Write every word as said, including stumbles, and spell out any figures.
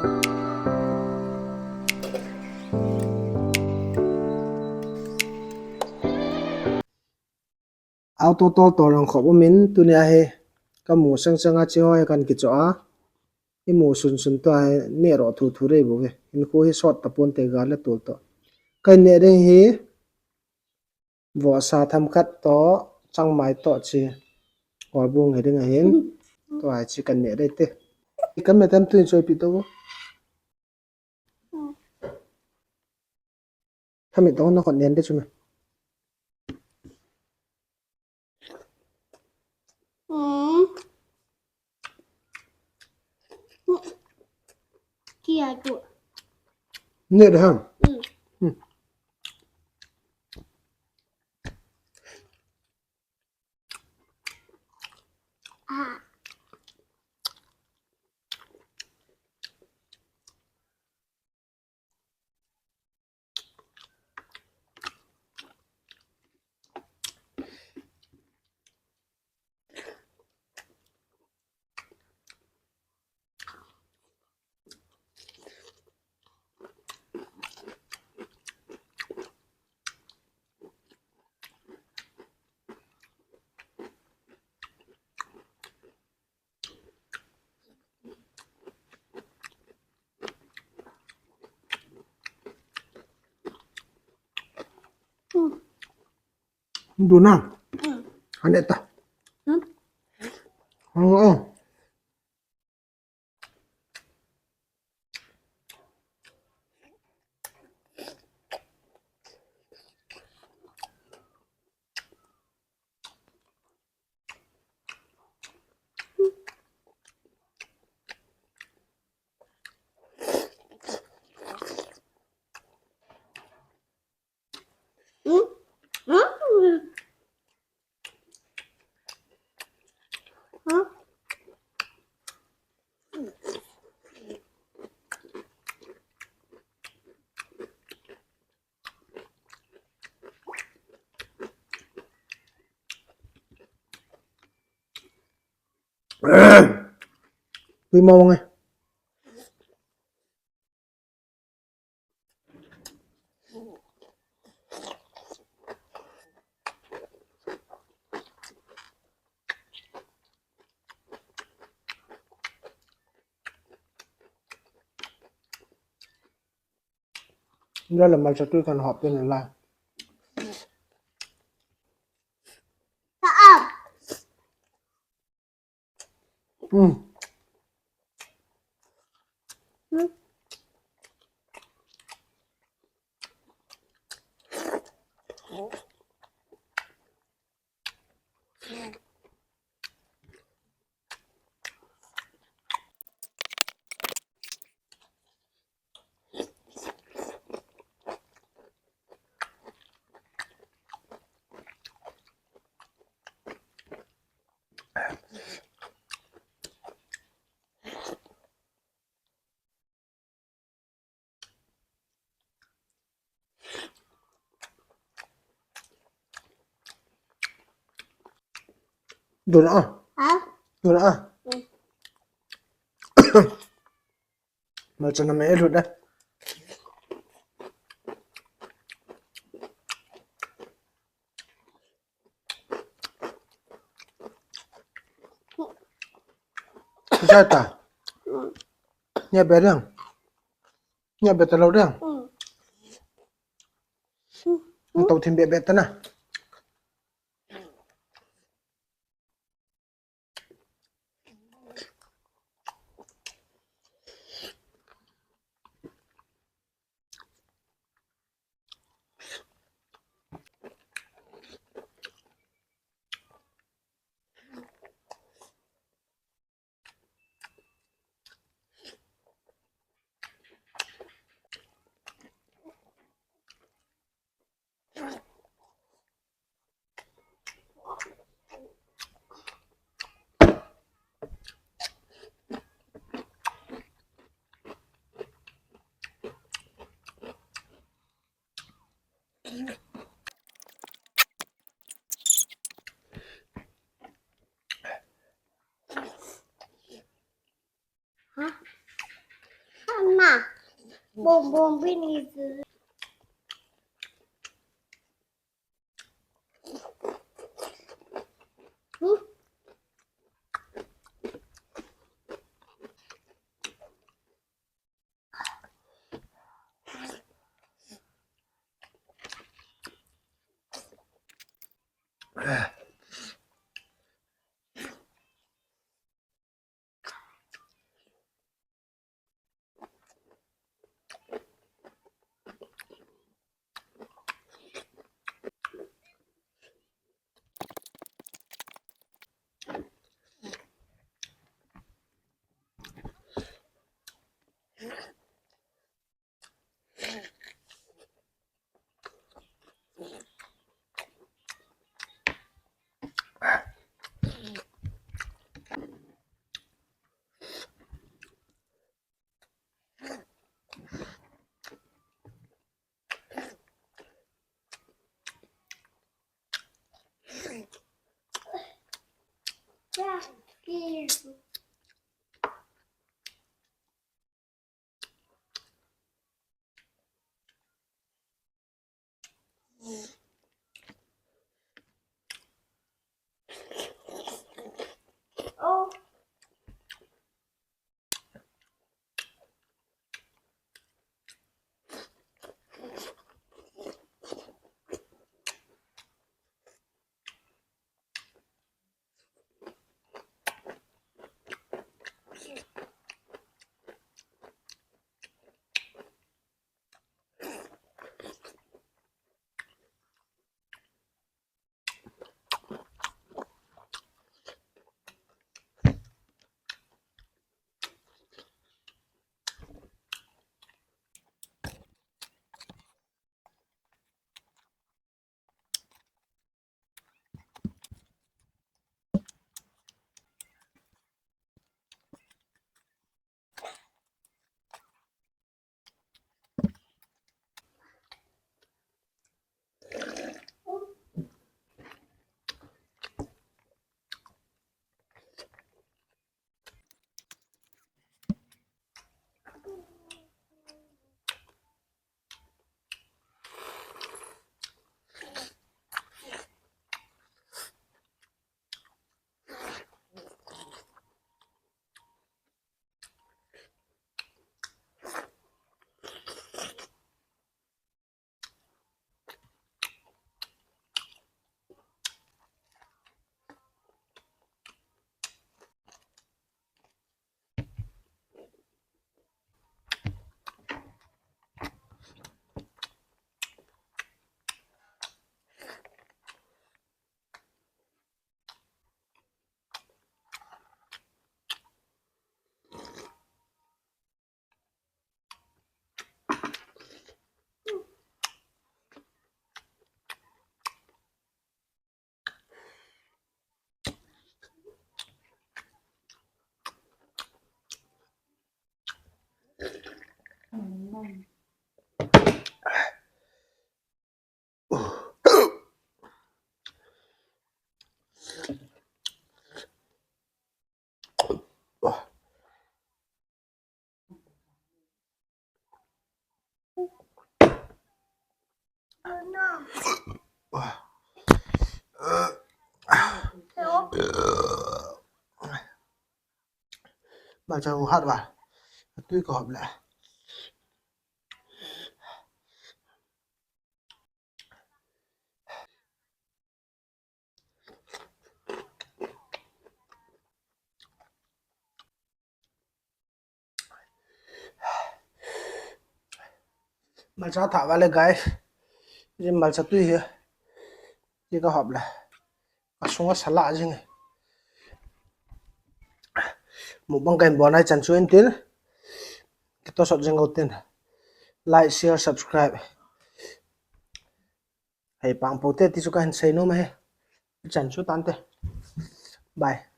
Auto tol tol lang khop umin, tunia hi kamu seng seng a chi hoi kan kicho a. Imu sun sun to a hi neh ro thu thu rei bou ve. Hinkho hi sot tapon te gal le tol to. Kan neh ding hi vohsa themkhat to changmai to chi. Houbung hi ding ahin. To a hi chi kan neh ding te. I kan me tam tu in choi pi to. Kami to na kon nen de chu me. Hmm. Kia tu. Ne de ham. Hmm. Hmm. Ah. Duna. Hmm. Ane ta. Hmm? Oh, oh. Tui mawng e. Nda le malcha tui kan hop in lai. Hmm. Dun a. Ha? Dun a. Hmm. Malcha na me lut da. Jai ta. Nya be dang. Nya be ta lo dang. Tau thim be be ta na. Bom bom bini. Malcha u hat ba. Tui ka hop le. Malcha thah vale guys. Jin malcha tui hi. Ti ka hop le. Asunga sala jing. Mukbang kahin bol nai chan chu intin. Kito sot jing utin. Like, share, subscribe. Hei pang po te ti chu kahin sei nom e. Chan chu tante. Bye.